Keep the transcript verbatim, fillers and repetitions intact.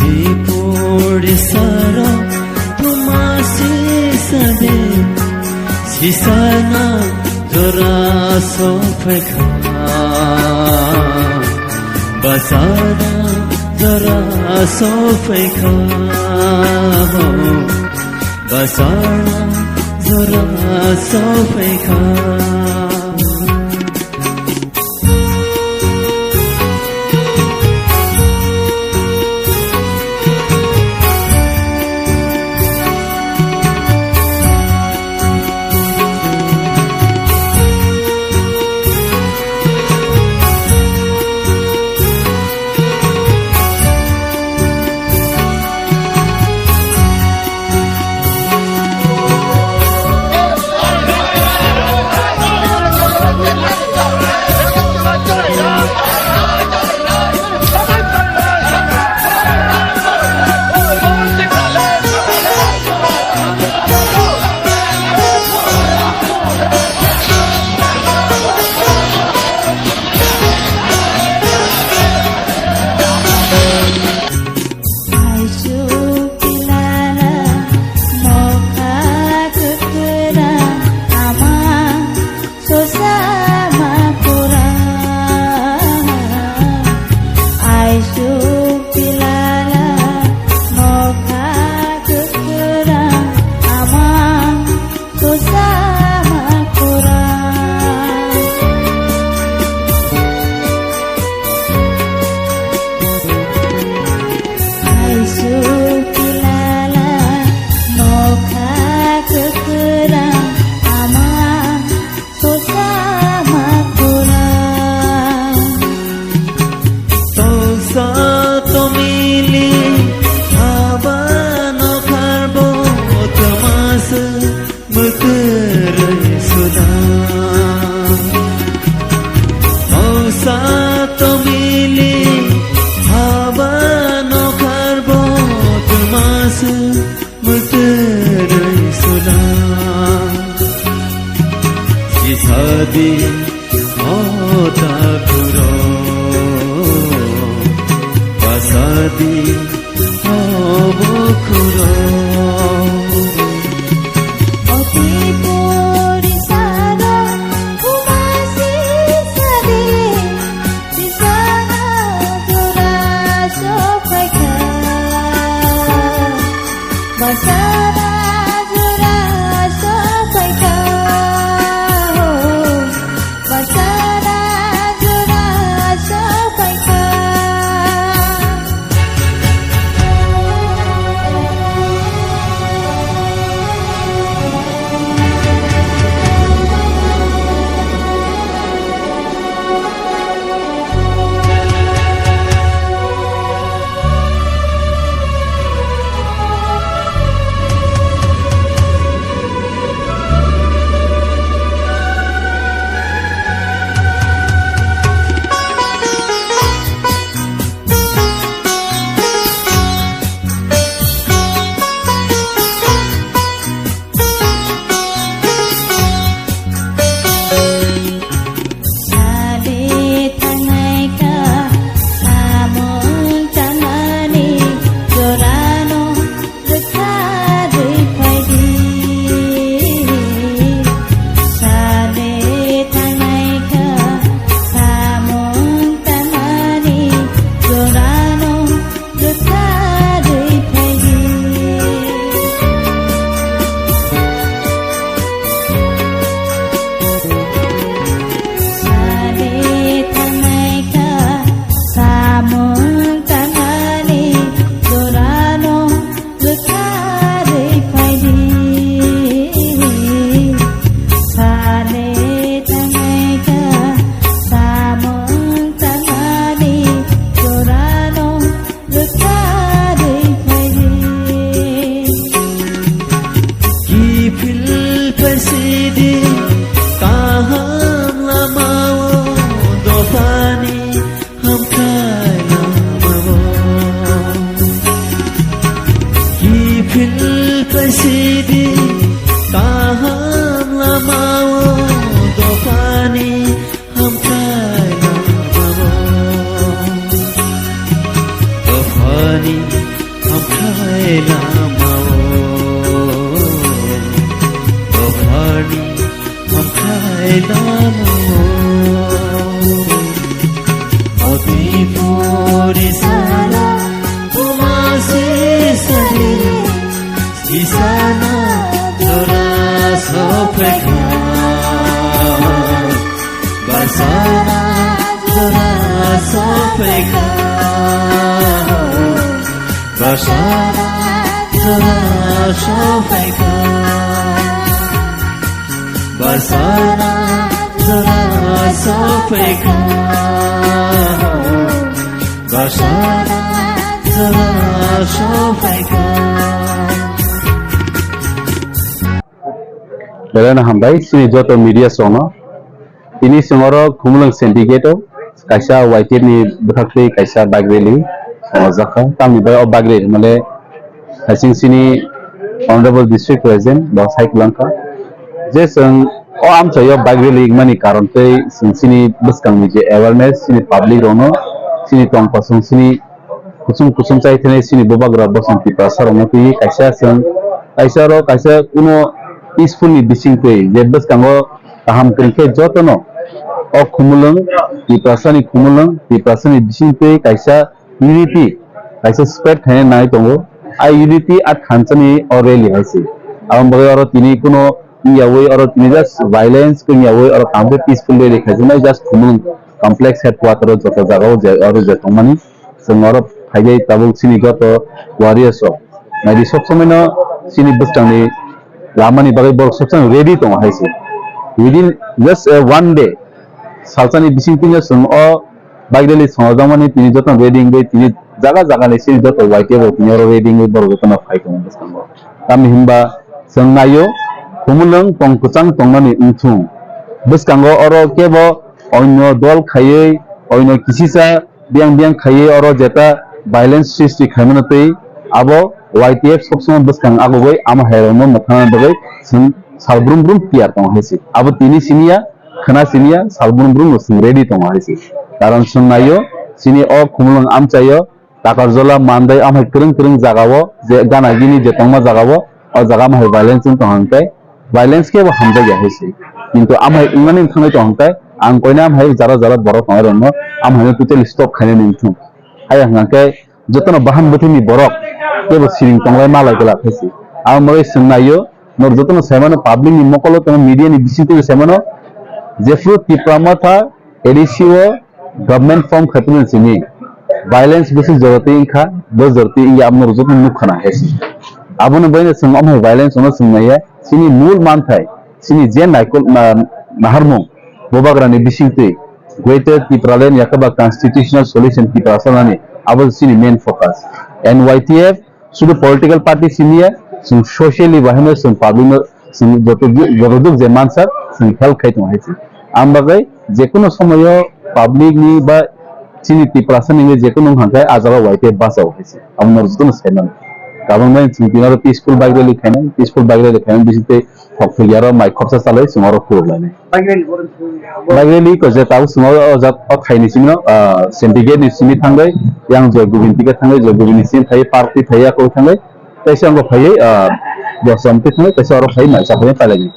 Puri saro thuma sisa de, sisana jora sophaikha. Basana jora sophaikha. Basana jora sophaikha. Aisuk pilala nokha kwkhwrang ama sosa ma kwrwng. Aisuk pilala nokha kwkhwrang ama Susama kurang. Hai sukilala nokha kwkhwrang ama susama kurang. Tongsa tomili haba nokharbo twmasa. Mwtwrwi sudang. Mausa tomili haba nokharbo twmasa mwtwrwi sudang. Sisadi o takhurok basadi Obo khurok. Oti pori saro khumasi sadi, bisana jora sophaikha. Basana jora sophaikha. Basara jora sophaikha. Sana jora sophaikha. Basana jora sophaikha. Basana jora sophaikha. Belai no hambai chini joto media songno. Tini chwng oro Khumulwng syndicate o kaisa Y T F ni bwkhaktwi kaisa bike rally songjakha. Tamni bai o bike rally male hasing chini Honorable District President bo sai kwlangkha. Je chwng o amchaio bike rally wngmani karon tei chwng chini bwskangni je awareness chini public rokno chini tong kosong chini kuchung kuchung chai thani chini bubagra bosong Tiprasa rokno twi kaisa chwng kaisa oro kaisa kuno peaceful ni bising twi je bwskango kaham kwrwi khe jotono o Khumulwng, Tiprasani Khumulwng, Tiprasani bisingtwi kaisa unity, kaisa spread khaina nai tongo. A unity a thansani o rally hai se. Aboni bagwi oro tini kuno wngyawi oro tini just violence wngyawi oro kaham khe peaceful rally khaijaknai just Khumulwng complex headquarter o joto jagao je oro je tongmani. Chwng oro phaijai tabuk chini joto warriors rok. Naidi sob somoi no chini bwskangni lamani bagwi borok sob somoi ready tongo hai se. Within just a one day, salsani bising tini chwng o bike rally songjakmani tini joto ready wngwi tini jaga jaga ni chini joto Y T F rok tini oro ready wngwi borok jotono phai tongo bwskango. Tamni hinba chwng naio Khumulwng tong kwchang tongnani wngthung. Bwskango oro kebo onyo dol khaiwi, onyo kisisa biyang biyang khaiwi oro jeta violence sristi khaimano tei abo Y T F sob somoi bwskang agugwi ama hai rokno mwthangna bagwi chwng sal brum brum tiyar tongo hai se. Abo tini siniya, khwna siniya, sal brum brum no chwng ready tongo hai se. Karon chwng naio, chini o Khumulwng amchaio, Takarjola, Mandai, amhai kwrwng kwrwng jagao, je gana gini je tongma jagao, o jaga amhai violence wng tong hwnkhe, violence khe bo hamjakya hai se. Kintu amhai wngnani thangwi tong hwnkhe, ang koina amhai jara jara borok tongnai rokno, amhaino totally stop khainani wngthung. Hai hwnkhe, jotono bahan bwthwini borok, kebo siring tonglai malai glak hai se. Ang bagwi swng naio, norok jotono saimano public ni mokolo tongo, media ni bisingtwi saimano, jephru Tipra Motha, A D C o government form khaipani simi violence bisi joroti wngkha, bo joroti wngya amo rwjak nukha na hai se. Aboni baino chwng omo violence ono chwng naiya, chini mul manthai, chini je naikol na-, naharmung, bubagrani bisingtwi Greater Tipraland yakaba constitutional solution Tiprasa nani, abo chini main focus. N Y T F sudu political party simiya, chwng socially bahino chwng public no chwng joto, joto duk je mansa chwng help khai tongo hai se. Ang bagwi jekunu somoyo public ni ba chini Tiprasa ni je kunu hwnkhai a jaga Y T F bachao hai se. Amo norok jotono sai mano. Gabang bai chwng tini oro peaceful bike rally khainai, peaceful bike rally khainai bising tei thok thok yaro mai khopsa chalai chwng oro khuluk lainai. Bike rally ko je tabuk chwng oro o jat o thai ni simi no, ah, syndicate ni simi thangwi yang Joy Govind ticket thangwi Joy Govind ni simi thai park twi thai ya ko thangwi. Kaisa wngkha phaiwi, ah, Bosomtwi thangwi, kaisa oro phaiwi mai chaphaiwi pailaiwi.